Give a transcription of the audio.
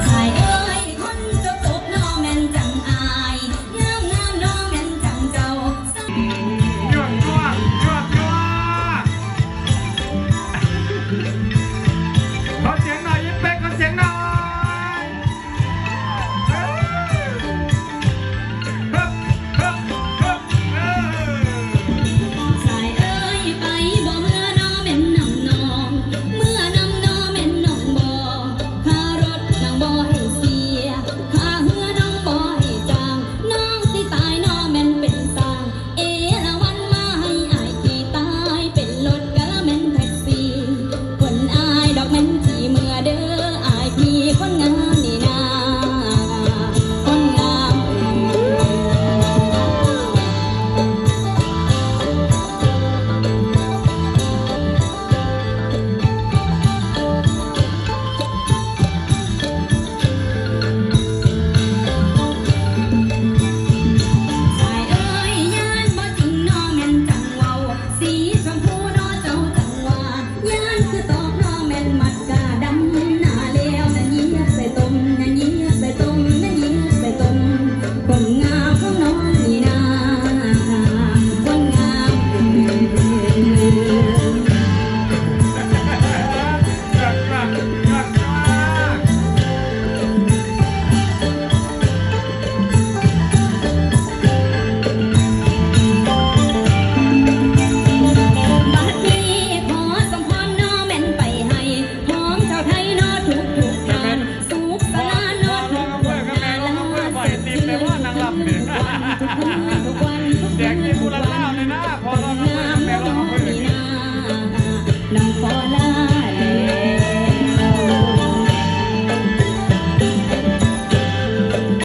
ຊາຍເອີຍ ຄົນຈົບໆ ນໍແມ່ນຈັ່ງອາຍ ງາມໆ ນໍແມ່ນຈັ່ງເຈົ້າ. ຍອດ ຍອດ ຍອດ ຍອດ ຂໍສຽງໜ້ອຍ ອີເປັກ ຂໍສຽງໜ້ອຍ. ຊາຍເອີຍ ໄປບໍ່ເມືອນໍແມ່ນນຳນ້ອງ ເມືອນຳນໍແມ່ນນ້ອງບໍ່ ຄ່າລົດນ້ອງບໍ່ໃຫ້ເສຍ ຄ່າເຮືອນ້ອງບໍ່ໃຫ້ຈ້າງ ນ້ອງຊິຕາຍນໍແມ່ນເປັນຊ້າງ ເອລາວັນມາໃຫ້ອ້າຍຂີ່ຕາຍ ເປັນລົດກະລະແມ່ນແທັກຊີ ຄົນອາຍດອກແມ່ນຂີ່ເມືອເດີ ອ້າຍພີ່ຄົນງາມ